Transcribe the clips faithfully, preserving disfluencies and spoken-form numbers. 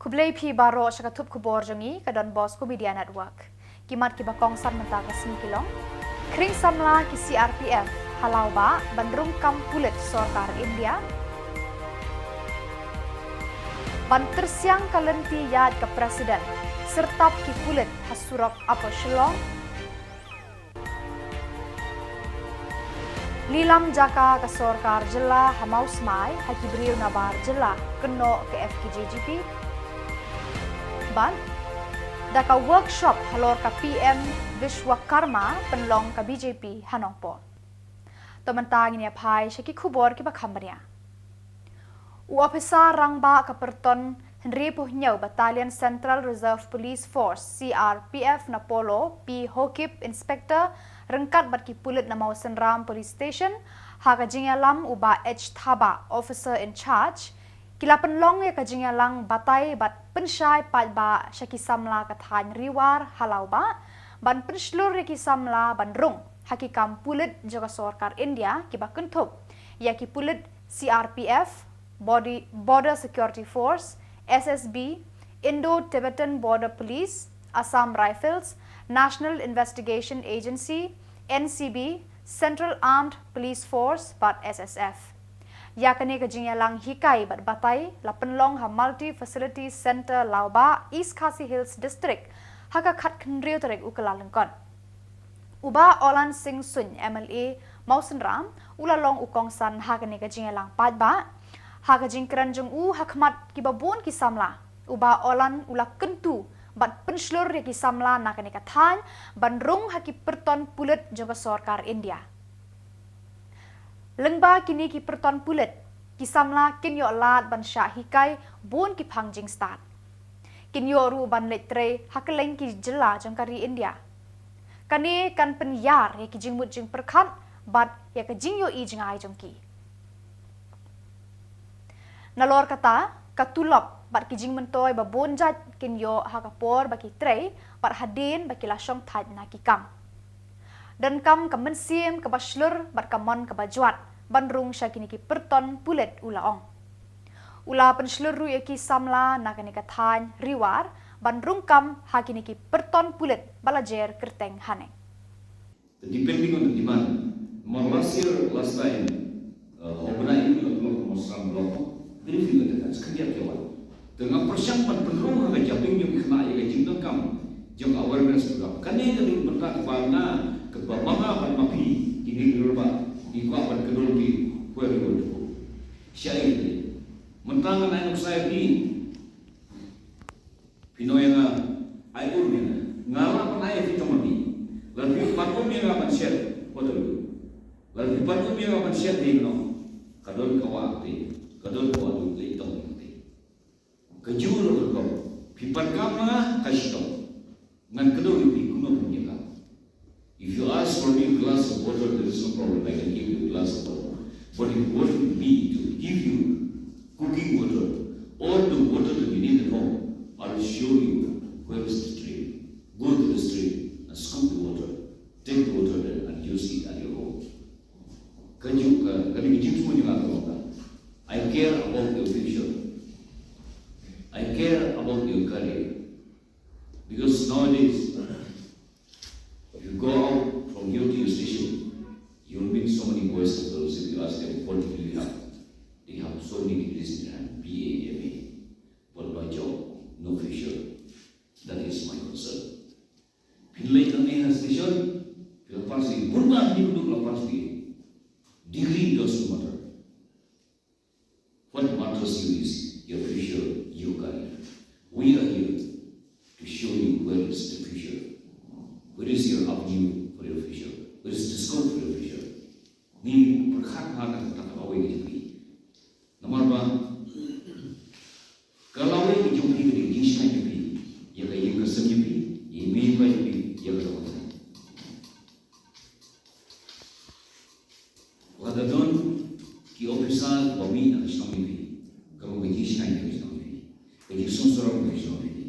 Khublei phi baroh sha ka thup khubor jong ngi ka Don Bosco Media Network. Ki mat kiba kongsan mynta ka sngi ki long: Khring samla ki C R P F ha Lawbah ban rung kam pulit sorkar India. Ban tyrsiang ka lynti ïaid ka President, syrtap ki pulit ha surok Upper Shillong. Lilam jaka ka sorkar jylla ha Mawsmai ha ki briew nabar jylla kynnoh ka F K J G P. Bad da ka workshop halor ka P M Vishwakarma pynlong ka B J P ha Nongpoh. To mynta ngin ïa phai sha ki khubor kiba kham bniah. U ophisar rangbah ka pyrton hynriewphew hynñiew Battalion Central Reserve Police Force, C R P F, na Polo, P Hokip, Inspector, ryngkat bad ki pulit na Mawsynram Police Station, ha ka jingïalam u Bah H Thabah, Officer in Charge, ki la pynlong ïa ka jingïalang batai bad pynshai paidbah sha ki samla ka thaiñ Riwar ha Lawbah, ban pynshlur ïa ki samla ban rung ha ki kam pulit jong ka sorkar India kiba kynthup ïa ki pulit C R P F, Body, Border Security Force, S S B, Indo-Tibetan Border Police, Assam Rifles, National Investigation Agency, N C B, Central Armed Police Force bad S S F. Ïa kane ka jingïalang hikai bad batai la pynlong ha Multi Facility Centre Lawbah, East Khasi Hills District, ha ka khathynriew tarik u Kyllalyngkot. U Bah Olan Singh Suin, M L A Mawsynram, u la long u kongsan ha kane ka jingïalang paidbah. Ha ka jingkren jong u ha khmat kiba bun ki samla, u Bah Olan u la kyntu bad pynshlur ïa ki samla na kane ka thaiñ ban rung ha ki pyrton pulit jong ka sorkar India. Lyngba kine ki pyrton pulit, ki samla kin ïoh lad ban shah hikai bun ki phang jingstad. Kin ïoh ruh ban leit trei ha kylleng ki jylla jong ka ri India. Kane kan pynïar ïa ki jingmut jingpyrkhat bad ïa ka jingïohi jngai jong ki. Nalor kata, ka tulop bad ki jingmyntoi ba bun jait kin ïoh ha ka por ba ki trei bad hadien ba ki la shong thait na ki kam. Donkam ka mynsiem kaba shlur bad ka mon kaba jwat ban rung sha kine ki pyrton pulit, u la ong. U la pynshlur ruh ïa ki samla na kane ka thaiñ Riwar ban rung kam ha kine ki pyrton pulit ba la jer kyrteng hangne. Depending on the demand. Mo last year, last time, uh, Hobna in la block, Mawsynram block, very few attendants, khyndiat ki wan. Te nga pyrshang ban pynrung ha ka japing jong ki khynnah ïa ka jingdonkam jong awareness program. Kane ka dei bynta kaba nga, kaba ma nga bad ma phi, ki dei ki ruh ba, ki kwah ban kynduh ki, where we want to go. Shaei. Mynta ngan ai nuksa ïa phi. Phi ong ïa nga, ai um ïa nga. Nga lah ban ai ïa phi tang ma phi. Lada phi pan um ïa nga ban shet, what do you do? Lada phi pan um ïa nga ban shet, dei noh. Ka don ka wah te, ka don ka wah te, lei tong te. Kajuh ruh ka rukom. Phi pan kam na nga, ka shitom. Ngan kdew ïa phi kumno phin ïa ka. If you ask for me a glass of water, there is no problem. I can give you a glass of water. But if you want me to give you cooking water or the water that you need at home, I will show you where is the stream. Go to the stream and scoop the water. Take the water there and use it at your home. Kajuh ka, ka dei ka jingthmu jong nga ka long ka, I care about your future. I care about your career. Because nowadays, if you go out from here to your station, you'll meet so many boys and girls. If you ask them, "What degree do you have?" They have so many degrees in their hand, B A, M A, but no job, no future. That is my concern. Phi leit nangne ha station, phi la pass degree, bun ba phi duk la pass degree. Degree doesn't matter. What matters you is your future, your career. We are here to show you where is the future. Where is your avenue for your future? Where is the scope for your future? Ngi pyrkhat ha kata ka lawei ka jong phi. Namar ba ka lawei ka jong phi ka dei ka jingshngaiñ jong phi ïa ka ïing ka sem jong phi, ïa i mei i pa jong phi, ïa ka jong phi. Lada don ki ophisar ba mih na ka shnong jong phi, ka long ka jingshngaiñ ka shnong jong phi, ka jingsngewsarong ka shnong jong phi,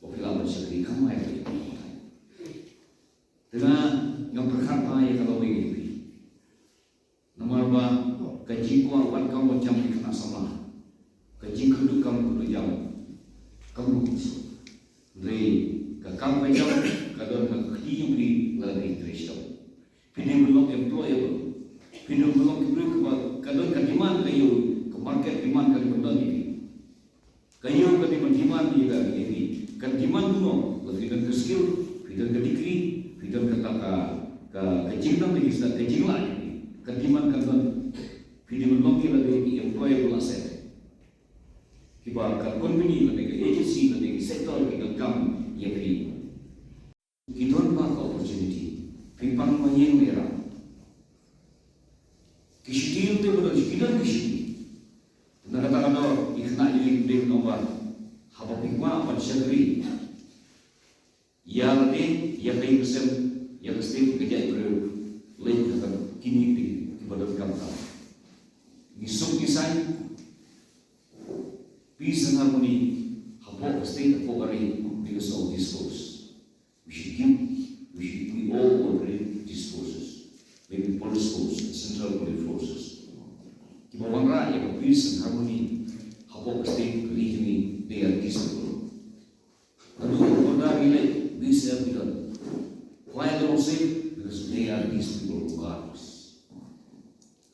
ba phi lah ban shakri kamai ka jingshngaiñ. Te nga, nga pyrkhat ba ïa ka lawei ka jong phi. Namar ba ka jingkwah wad kam wad jam ki khynnah samla, ka jingkyrduh kam kyrduh jam, Hynrei ka kam ka jam ka don ka kti jong phi lada phi trei shitom. Phi dei ban long employable. Phi dei ban long ki briew kiba ka don ka demand ka ïew, ka market demand ka dei ban don ïa phi. Ka ïew ka dei ban demand ïa ka ïa phi. Ka demand kumno? Lada phi don ka skill, phi don ka degree, phi don kata ka ka ka jingnang, ka jingstad, ka jinglah ïa phi. Ka demand ka don. Phi dei ban long ki lada ki employable asset. Kiba ka company lane ka agency lane ki sector ki donkam ïa phi. Ki don ba ka opportunity. Phi pang ma ïing ma ïarap. Ki shuti te ba don ki don ki shuti. Na kata ka daw i khynnah jong ngi ki dei ban ong ba haba phi kwah ban shakri, ïa lade, ïa ka ïing ka sem, ïa ka state, ka jaitbynriew, leit ha kine ki dei kiba donkam. Ngi suk ngi saiñ, peace and harmony hapoh ka state, hapoh ka ri, because of this force. We should give, we should, we all cooperate with these forces. Maybe police force, central police forces. Kiba wanrah ïa ka peace and harmony hapoh ka state, ka ri jong ngi, they are these people. Naduh ka border ngi leit, we serve with them. Why they don't safe? Because they are these people who guard us.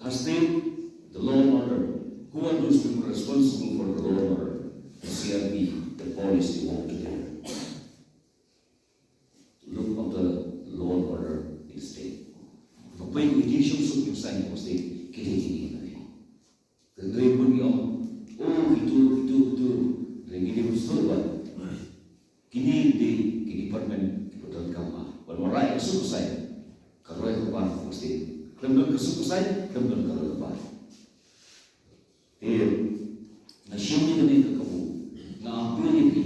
First thing, the law and order. Who are those people responsible for the law and order? The C R P, the police, they work together to look after the law and order in the state. Ba poi ki jingsuk jingsaiñ ha state, ki dei jingim na dei. Hynrei bun ïa, oh, itu, itu, itu. Hynrei ngi dei ban sngewthuh ba kine ki dei ki department kiba donkam ban wanrah ïa ka suk ka saiñ. Ka roi ka par ka state. Khlem don ka suk ka saiñ, khlem don ka roi ka par. Te nga shim ïa kane ka kabu, nga appeal ïa phi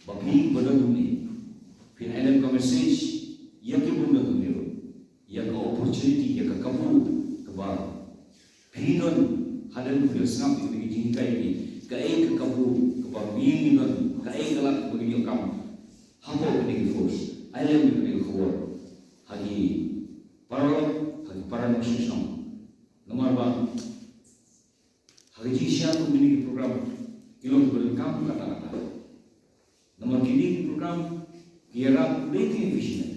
ba phi ba don hangne, phin ai lem ka message ïa ki bym don hangne ruh, ïa ka opportunity, ïa ka kabu kaba phi don. Hadien ba phi la sngap ïa kine ki jinghikai, kaei ka kabu kaba ngi don, kaei ka lad kaba ngi ïoh kam hapoh kane ka force. Ai lem ïa kane ka khubor ha ki paralok, ha ki para nongshong shnong. Namar ba ha ka jingshisha kum kine ki program ki long kiba donkam katta katta. Namar kine ki program ki ïarap ïa ki vision.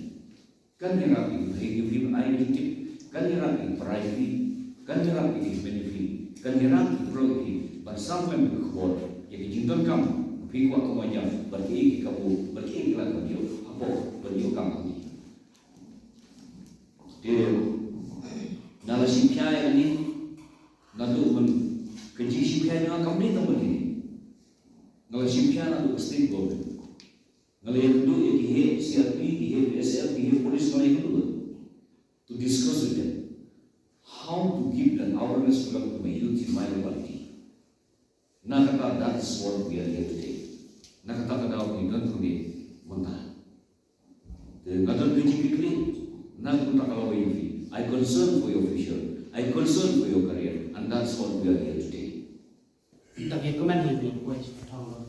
Kan ïarap ïa ki, ïa ki, ïa ki, kan ïarap ïa ki para ïa ki, kan ïarap ïa ki para ïa ki, kan ïarap ïa ki para ïa ki. Ban sam lem ïa ki khubor ïa ki jingdonkam, phi kwah ka ma jam, bad kiei ki kabu, bad kiei ki lad ban ïoh hapoh, ban ïoh kam ha ki. Te nga la shim khia ïa kane, naduh ban, ka jingshim khia jong nga kam dei tang ban kine. Nga la shim khia naduh ka state government. Nga la ïakynduh ïa ki heh C R P, ki heh B S F, ki heh police, nga la ïakynduh to discuss with them how to give that awareness program to my youth in my locality. Na kata, that is what we are here today. Na kata ka daw ngi don hangne mynta. Te nga don ka jingkitkhlieh na ka bynta ka lawei jong phi. I concern for your future. I concern for your career. And that's what we are here today. Te ki comment hi ki request thong lo.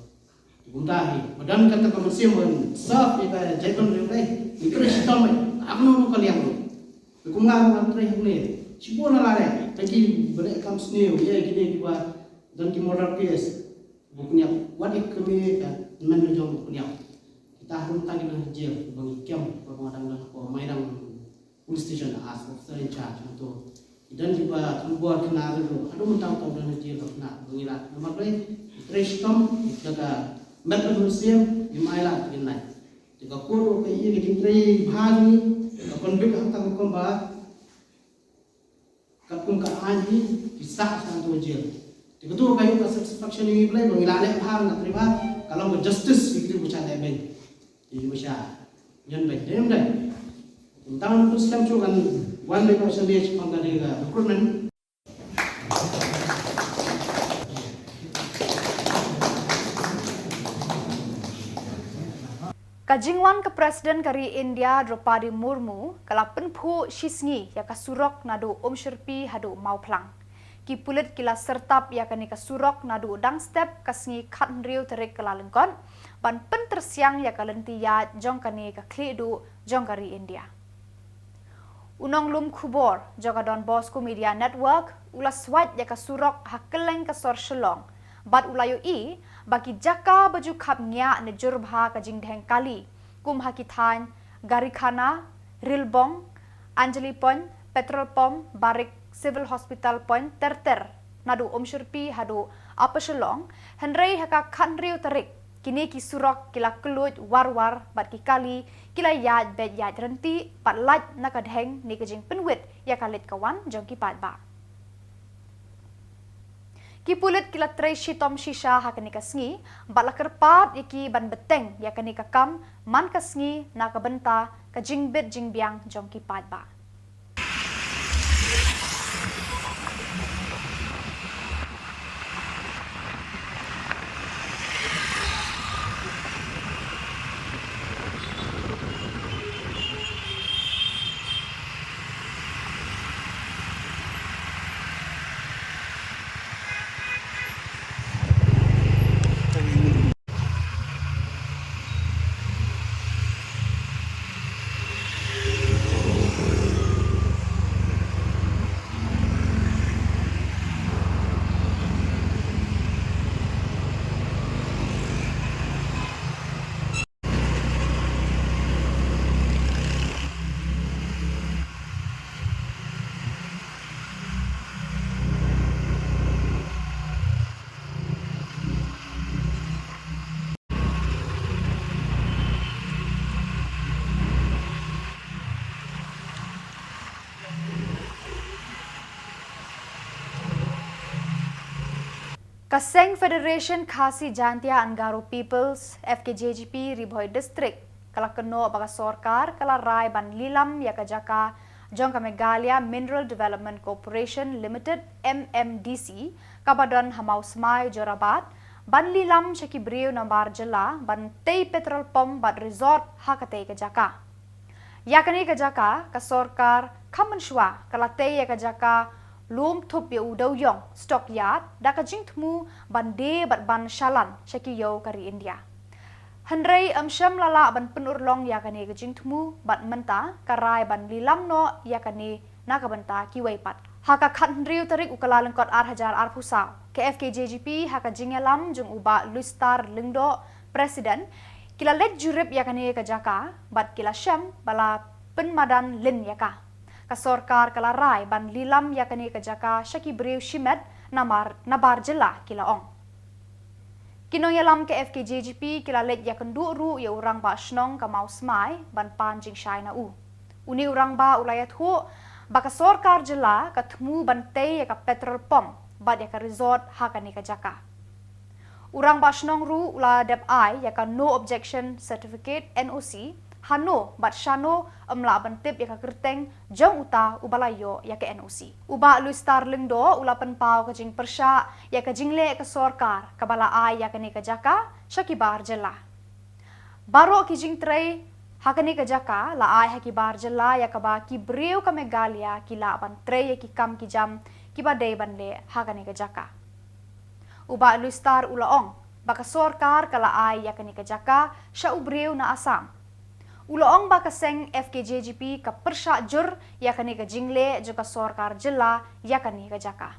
Te kumta hi, ba don kata ka mynsiem ban serve ïa ka jaitbynriew, ngi trei shitom, ïa ka no no ka liang ruh. Te kum nga ruh nga trei hangne shibun na lade, te ki ba leh kam sniew ïa kine kiba don ki murder case. Ba pynïap, wat ïa ka kmie ka hynmen ka jong ba pynïap. Kita ruh mynta ki dang ha jail, ba ngi kem ba ma dang dang hapoh Mairang Police Station as officer in charge. Hangto ki don kiba khubor khynnah ruh, haduh mynta kam don ha jail ba khynnah ba ngi lap. Namar balei? Trei shitom da ka met bad mynsiem, ngim ailad ngin lait. Te ka court ruh ka ïohi ka jingtrei bha jong ngi, ka convict hangta ka kum ba katkum ka aiñ hi, ki sah sha hangto ha jail. Te kato ka ïoh ka satisfaction ïa ngi balei ba ngi la leh bha, la trei bha, ka long ka justice ïa kito kiba shah lehbeiñ. Ïa kiba shah ñion beiñ, dei ym dei? Kumta ngan kut skhem shuh, ngan wan beit noh sha list, khnang ka dei ka recruitment. Ka jingwan ka President ka ri India Droupadi Murmu ka la pynphuh shisngi ïa ka surok naduh Umshyrpi haduh Mawphlang. Ki pulit ki la syrtap ïa kane ka surok naduh dang step ka sngi khathynriew tarik Kyllalyngkot, ban pyntyrsiang ïa ka lynti ïaid jong kane ka khlieh duh jong ka ri India. U nonglum khubor jong ka Don Bosco Media Network u la swait ïa ka surok ha kylleng ka sor Shillong, Bad u la ïohi ba ki jaka ba ju khap ngiah ne jur bha ka jingdheng kali, kum ha ki thaiñ Garikhana, Rilbong, Anjali Point, Petrol Pump, Barik, Civil Hospital Point ter ter, naduh Umshyrpi haduh Upper Shillong, hynrei ha ka khathynriew tarik, kine ki surok ki la kylluid war war bad ki kali ki la ïaid beit ïaid ryntih bad lait na ka dheng ne ka jingpynwit ïa ka leit ka wan jong ki paidbah. Ki pulit ki la trei shitom shisha ha kane ka sngi bad la kyrpad ïa ki ban bteng ïa kane ka kam man ka sngi na ka bynta ka jingbit jingbiang jong ki paidbah. Ka seng Federation Khasi Jaintia and Garo Peoples, F K J G P, Ri Bhoi District, ka la kynnoh ba ka sorkar ka la rai ban lilam ïa ka jaka jong ka Meghalaya Mineral Development Corporation Limited, M M D C, kaba don ha Mawsmai, Jorabat, ban lilam sha ki briew nabar jylla ban tei petrol pump bad resort ha katei ka jaka. Ïa kane ka jaka, ka sorkar kham mynshuwa ka la tei ïa ka jaka lum thup ïa u dewïong, stockyard, da ka jingthmu ban die bad ban shalan sha ki ïew ka ri India. Hynrei ym shym la lah ban pynurlong ïa kane ka jingthmu bad mynta ka rai ban lilam noh ïa kane na ka bynta kiwei pat. Ha ka khathynriew tarik u Kyllalyngkot ar hajar arphew saw, ka F K J G P ha ka jingïalam jong u Bah Lustar Lyngdoh, President, ki la leit jurip ïa kane ka jaka bad ki la shem ba la pynmadan lin ïa ka. Ka sorkar ka la rai ban lilam ïa kane ka jaka sha ki briew shimet namar nabar jylla, ki la ong. Ki nongïalam ka F K J G P ki la leit ïakynduh ruh ïa u rangbah shnong ka Mawsmai ban pan jingshai na u. Une u rangbah u la ïathuh ba ka sorkar jylla ka thmu ban tei ïa ka petrol pump bad ïa ka resort ha kane ka jaka. U rangbah shnong ruh u la dep ai ïa ka no objection certificate, N O C, hano bad shano ym lah ban tip ïa ka kyrteng jong uta uba la ïoh ïa ka N O C. U Bah Lustar Lyngdoh u la pynpaw ka jingpyrshah ïa ka jingleh ka sorkar kaba la ai ïa kane ka jaka sha ki bar jylla. Baroh ki jingtrei ha kane ka jaka la ai ha ki bar jylla ïa kaba ki briew ka Meghalaya ki lah ban trei ïa ki kam ki jam kiba dei ban leh ha kane ka jaka. U Bah Lustar u la ong ba ka sorkar ka la ai ïa kane ka jaka sha u briew na Assam. U la ong ba ka seng F K J G P ka pyrshah jur ïa kane ka jingleh jong ka sorkar jylla ïa kane ka jaka.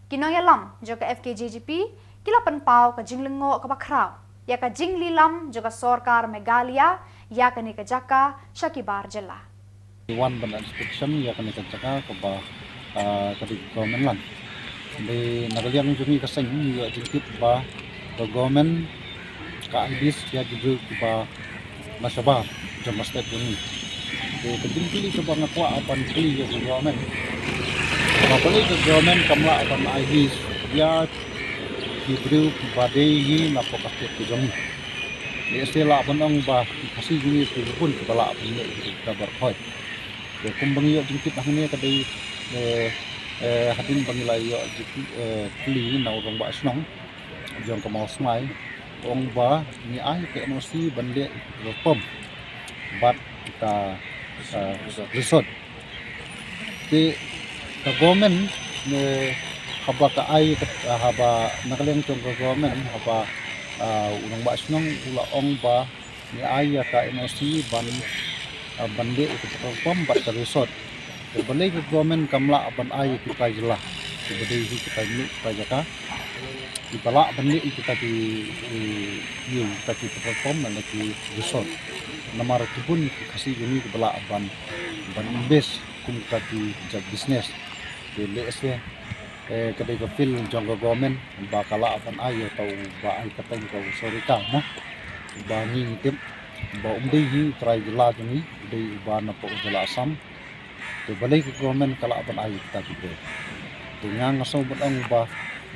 Ki nongïalam jong ka F K J G P ki la pynpaw ka jinglyngngoh kaba khraw ïa ka jinglilam jong ka sorkar Meghalaya ïa kane ka jaka sha ki bar jylla. Wan ban inspection ïa kane ka jaka kaba, ah, ka dei ka government land. Dei na ka liang jong ngi ka seng ngi ïoh jingtip ba ka government ka ai lease ïa ki briew kiba na shabar jong ka state jong ngi. Te ka jingkylli kaba nga kwah ban kylli ïa ka government, ba balei ka government kam lah ban ai lease ïa ki briew kiba dei ngi na poh ka state ka jong ngi. Lehse lah ban ong ba ki Khasi jong ngi ki bun kiba lah ban leh ki kabar khoi. Te kumba ngi ïoh jingtip hangne ka dei, eh, eh, hadien ba ngi la ïoh jingkylli, eh, kylli na u rangbah shnong jong ka Mawsmai, ong ba ngi ai ka N O C ban leh petrol pump bad ka, eh, resort. Te ka government ne haba ka ai ka, haba na ka liang jong ka government haba, ah, u rangbah shnong u la ong ba ngi ai ïa ka N O C ban, ah, ban leh ïa ka petrol pump bad ka resort. Te balei ka government kam lah ban ai ïa ki paidbah jylla, kiba dei hi ki paidbah, ki paidbah jaka. Kiba lah ban leh kita ki, eh, ïa kita ki petrol pump lane ki resort. Namar ki bun ki Khasi jong ngi kiba lah ban, ban invest kum kita ki jait business. Te lehse, eh, ka dei ka field jong ka government ba ka lah ban ai ïa uta uba ai kyrteng ka u Sorika, na. Ba ngi ngi tip ba um dei hi u trai jylla jong ngi, u dei uba napoh jylla Assam. Te balei ka government ka lah ban ai kita ki briew. Te nga nga sngew ban ong ba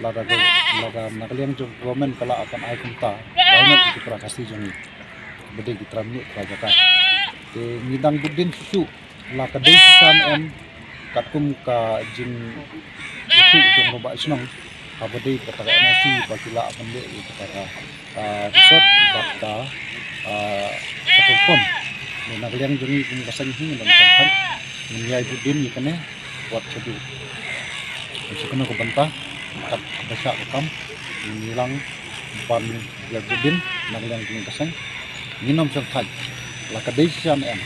lada ka, lada na ka liang jong government ka lah ban ai kumta, why not ki para Khasi jong ngi ba dei ki trai mynmiet trai jaka. Te ngi dang bud dien shuh shuh, la ka dei shisha ne em, katkum ka jingïathuh jong u rangbah shnong, haba dei kata ka N O C ba ki lah ban leh ïa kata ka, ah, resort bad ka, ah, petrol pump. Te na ka liang jong ngi kum ka seng hi, ngi dang sngewthuh, ngin ïai bud dien ïa kane wat shaduh. Sa kano ka bynta, kat kaba shah ka kam, ngin ïalang ban ïai bud dien na ka liang jong ka seng. Ngin ym sngewthuh la ka dei shisha ne em,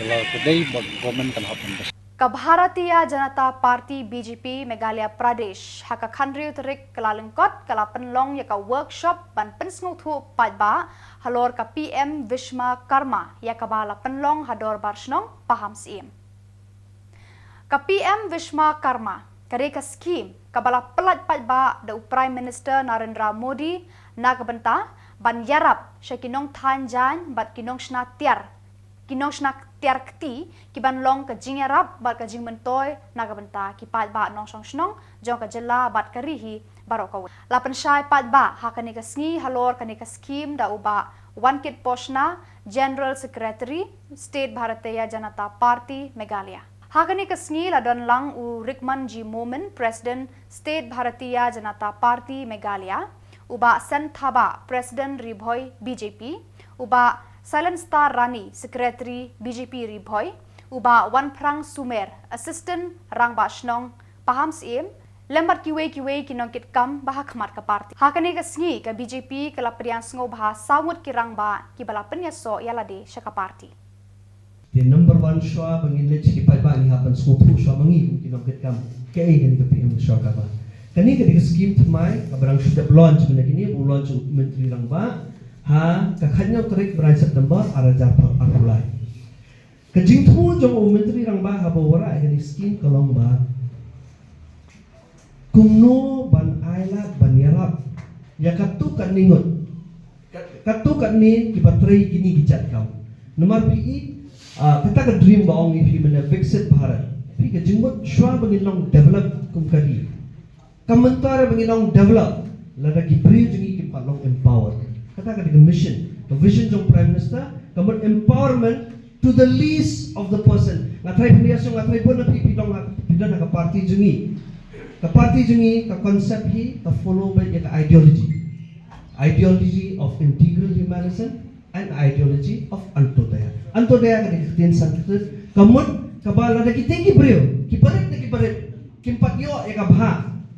la ka dei ba government kan hap ban. Ka Bharatiya Janata Party, B J P, Meghalaya Pradesh ha ka khathynriew tarik Kyllalyngkot ka la pynlong ïa ka workshop ban pynsngewthuh paidbah halor ka P M Vishwakarma, ïa kaba la pynlong ha Dorbar Shnong Pahamsyiem. Ka P M Vishwakarma ka dei ka skhim kaba la pyllait paidbah da u Prime Minister Narendra Modi na ka bynta ban ïarap sha ki nongthaiñ jaiñ bad ki nongshna tiar, ki nongshna tiar kti, ki ban long ka jingïarap bad ka jingmyntoi na ka bynta ki paidbah nongshong shnong jong ka jylla bad ka ri hi baroh kawei. La pynshai paidbah ha kane ka sngi halor kane ka skhim da u Bah Wankit Poshna, General Secretary, State Bharatiya Janata Party, Meghalaya. Ha kane ka sngi la don lang u Rikman G Momin, President, State Bharatiya Janata Party, Meghalaya, u Bah Sen Thabah, President, Ri Bhoi B J P, u Bah Silent Star Rani, Secretary, B J P, Ri Bhoi, u Bah Wanphrang Sumer, Assistant Rangbah Shnong, Pahamsyiem, lem bad kiwei kiwei ki nongkitkam ba ha khmat ka party. Ha kane ka sngi ka B J P ka la pdiang sngewbha saw ngut ki rangbah kiba la pynïasoh ïalade sha ka party. Te number one shuwa ba ngin leit sha ki paidbah ngi hap ban sngewthuh shuwa ma ngi kum ki nongkitkam. Kaei kane ka P M Vishwakarma? Kane ka dei ka skhim thymmai kaba dang shu dep launch mynne kine, ba u launch u Myntri Rangbah ha ka khathynñiew tarik bnai September ar hajar arphew lai. Ka jingthmu jong u Myntri Rangbah haba u wanrah ïa kane ka skhim ka long ba kumno ban ailad ban ïarap ïa katto katne ngut, katto katne kiba trei kine ki jait kam. Namar phi i, ah, kata ka dream ba ong ïa phi mynne Viksit Bharat. Phi, ka jingmut shuwa ba ngin long develop kum ka ri, ka mynta ruh ba ngin long develop lada ki briew jong ngi kim pat long empowered. Kata ka dei ka mission, ka vision jong Prime Minister, ka mut empowerment to the least of the person. Nga tharai phi ïa shu, nga tharai bun na phi phi don ha, phi don ha ka party jong ngi. Ka party jong ngi, ka concept hi ka follow beit ïa ka ideology. Ideology of integral humanism and ideology of Antyodaya. Antyodaya ka dei ka ktien Sanskrit, ka mut kaba lada kitei ki briew, ki barit ne ki barit, kim pat ïoh ïa ka bha,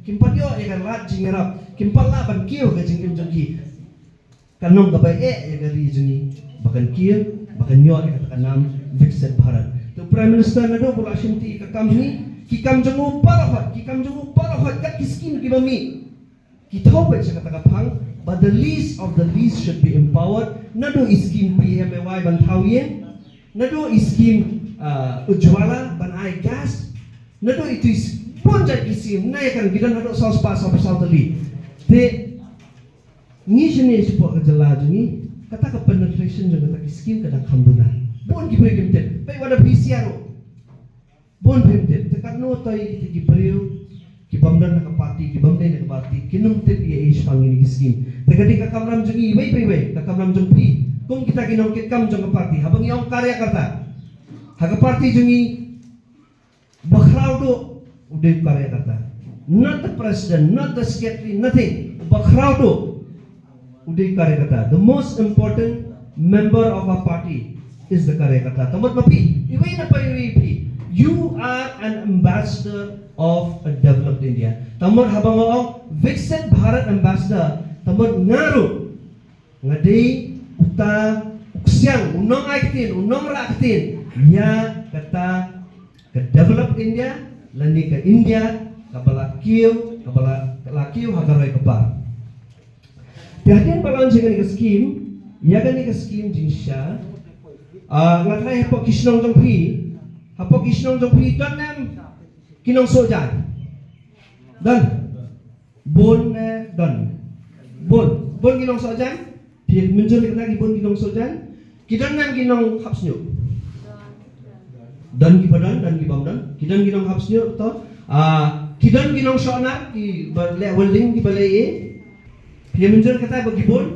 kim pat ïoh ïa ka lad jingïarap, kim pat lah ban kiew ka jingim jong ki, kan long kaba eh ïa ka ri jong ngi ba kan kiew, ba kan ïoh ïa kata ka nam Viksit Bharat. To Prime Minister, naduh ba u la shimti ïa ka kam jong ngi, ki kam jong u baroh, ki kam jong u baroh, kat ki skhim kiba mih, ki thew beit sha kata ka phang ba the least of the least should be empowered. Naduh i skhim P M A Y ban thaw ïing, naduh i skhim, ah, Ujjwala ban ai gas, naduh itu i s-, bun jait ki skhim, na ïa kan ki don haduh saw spah saw phew saw tylli. Te ngi shane shapoh ka jylla jong ngi, kata ka penetration jong kata ki skhim ka dang kham duna. Bun ki briew kim tip, peit wat da P C R ruh. Bun phim tip, te katno toi kita ki briew ki bym don na ka party, ki bym dei na ka party, kin ym tip ïa i shaphang kine ki skhim. Te ka dei ka kamram jong ngi iwei pa iwei, ka kamram jong phi kum kita ki nongkitkam jong ka party, haba ngi ong karyakarta ha ka party jong ngi, ba khraw duh u dei u karyakarta, not the president, not the secretary, nothing. Ba khraw duh u dei u karyakarta. The most important member of our party is the karyakarta. Te mut ma phi, iwei na pa iwei phi, you are an ambassador of a developed India. Te mut haba nga ong Viksit Bharat Ambassador, te mut nga ruh nga dei uta u ksiang, u nongai ktien, u nongrah ktien ïa kata ka developed India, lane ka India kaba la kiew, kaba la, la kiew ha ka roi ka par. Hadien ba launch ïa kane ka skim, ïa kane ka skim jingshisha, ah, nga tharai hapoh ki shnong jong phi, hapoh ki shnong jong phi don ne em ki nongsoh jaiñ? Don. Bun ne don? Bun. Bun ki nongsoh jaiñ? Phi mynjur ïa kata, ki bun ki nongsoh jaiñ? Ki don ne em ki nonghap shñiuh? Don kiba don, don kiba ym don. Ki don ki nonghap shñiuh to. Ah, ki don ki nongshohnar, kiba leh welding, kiba leh ei ei. Phi mynjur kata ba ki bun?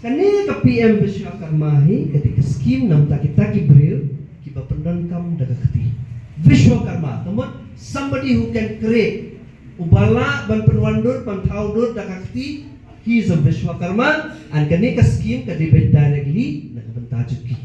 Kane ka P M Vishwakarma hi ka dei ka skim namar kita ki briew kiba pyndonkam da ka kti. Vishwakarma, ka mut somebody who can create. Uba lah ban pynwandur, ban thaw dur da ka kti, he is a Vishwakarma, and kane ka skim ka dei ban directly na ka bynta jong ki.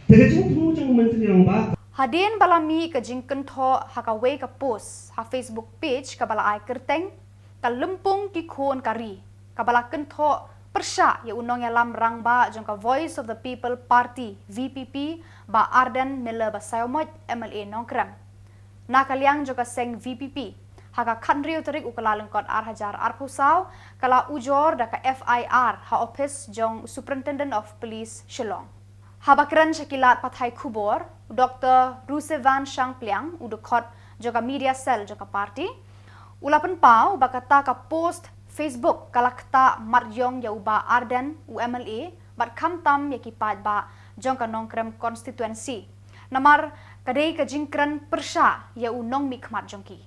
Te ka jingthmu jong u Myntri Rangbah. Hadien ba la mih ka jingkynthoh ha kawei ka post ha Facebook page kaba la ai kyrteng Ka Lympung Ki Khun Ka Ri, kaba la kynthoh pyrshah ïa u nongïalam rangbah jong ka Voice of the People Party, V P P, Bah Ardent Miller Basaiawmoit, M L A Nongkrem. Na ka liang jong ka seng V P P, ha ka khathynriew tarik u Kyllalyngkot ar hajar arphew saw, ka la ujor da ka F I R ha ophis jong u Superintendent of Police Shillong. Haba kren sha ki lad pathai khubor, u Doktor Rusevan Shangpliang, u dkhot jong ka media cell jong ka party, u la pynpaw ba kata ka post Facebook ka la ktah mat ïong ïa u Bah Ardent, u M L A, bad khamtam ïa ki paidbah jong ka Nongkrem constituency. Namar ka dei ka jingkren pyrshah ïa u nongmihkhmat jong ki.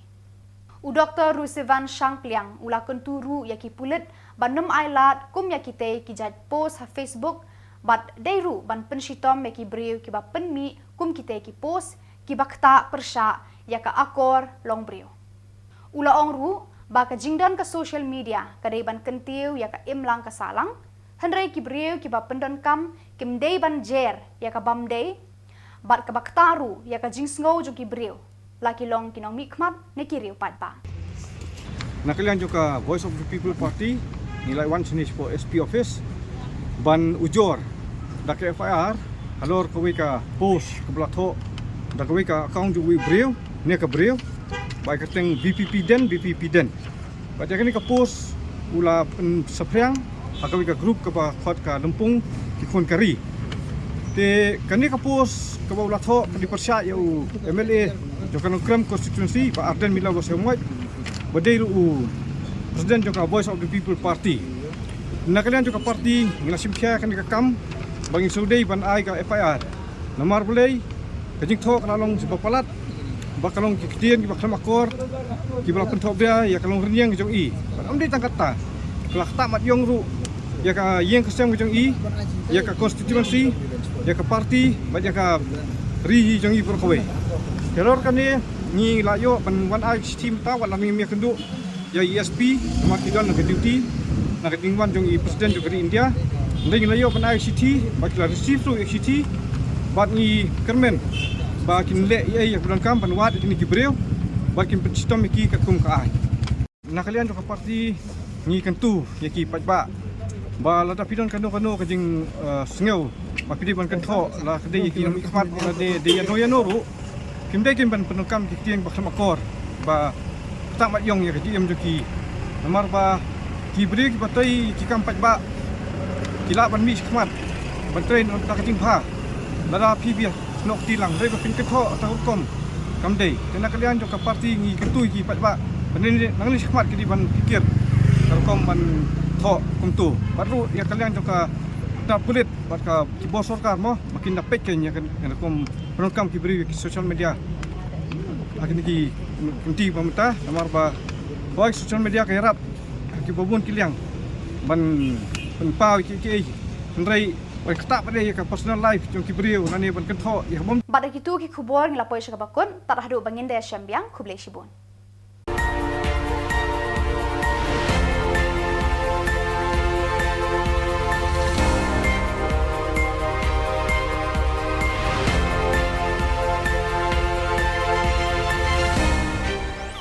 U Doktor Rusevan Shangpliang u la kyntu ruh ïa ki pulit ban ym ailad kum ïa kitei ki jait post ha Facebook, bad dei ruh ban pynshitom ïa ki briew kiba pynmih kum kitei ki post kiba ktah pyrshah ïa ka akor longbriew. U la ong ruh ba ka jingdon ka social media ka dei ban kyntiew ïa ka imlang ka sahlang, hynrei ki briew kiba pyndonkam kim dei ban jer ïa ka bym dei, bad kaba ktah ruh ïa ka jingsngew jong ki briew, la ki long ki nongmihkhmat ne ki riew paidbah. Na ka liang jong ka Voice of the People Party, ngi la wan shane shapoh S P office ban ujor da ka F I R halor kawei ka post kaba la thoh da kawei ka account jong uwei u briew, ne ka briew, ba ai kyrteng V P P Den, V P P Den. Bad ïa kane ka post u la pynsaphriang ha kawei ka group kaba khot Ka Lympung Ki Khun Ka Ri. Te kane ka post kaba u la thoh ka dei pyrshah ïa u M L A jong ka Nongkrem constituency, Bah Ardent Miller Basaiawmoit, ba dei ruh u president jong ka Voice of the People Party. Na ka liang jong ka party ngi la shim khia kane ka kam ba ngin shu dei ban ai ka F I R. Namar balei? Ka jingthoh ka la long kaba palat, ba ka long ki ktien kiba khlem akor, kiba la pynthohbria ïa ka longrynïeng jong i. Bad ym dei tang katta, ka la ktah mat ïong ruh ïa ka ïing ka sem jong i, ïa ka constituency, ïa ka party, bad ïa ka ri jong i baroh kawei. Te halor kane ngi la ïoh ban wan ai shithi mynta, wat la ngim ïakynduh ïa i S P, namar ki don na ka duty na ka jingwan jong i President jong ka ri India. Hynrei ngi la ïoh ban ai shithi, bad ki la receive ruh ïa ka shithi, bad ngi kyrmen ba kin leh ïa, ïa ka bynta kam ban wad ïa kine ki briew, bad kin pynshitom ïa ki katkum ka aiñ. Na ka liang jong ka party ngi kyntu ïa ki paidbah ba lada phi don kano kano ka jing, eh, sngew ba phi dei ban kynthoh, la ka dei ïa ki nongmihkhmat, la dei, dei ïano ïano ruh, kim dei kin ban pyndonkam ki ktien ba khlem akor, ba ktah mat ïong ïa ka jingim jong ki. Namar ba ki briew kiba trei ki kam paidbah ki lah ban mih shakhmat, ban trei na ka jingbha. Lada phi bia noh kti lang, hynrei ba phin kynthoh tang rukom kam dei. Te na ka liang jong ka party ngi kyntu ïa ki paidbah ba nangne nangne shakhmat ki dei ban pyrkhat ka rukom ban thoh kumto. Bad ruh ïa ka liang jong ka, ka pulit bad ka, ki bor sorkar mo, ba kin da peit kein ïa ka, ïa ka rukom pyndonkam ki briew ïa ki social media ha kine ki kynti ba mynta, namar ba, ba social media ka ïarap ha kiba bun ki liang ban pynpaw ïa kiei kiei, hynrei ba ktah pat ïa ka personal life jong ki briew lane ban kynthoh ïa ka bym. Bad da kito ki khubor ngi la poi sha kaba kut, tad haduh ba ngin da ïashem biang, khublei shibun.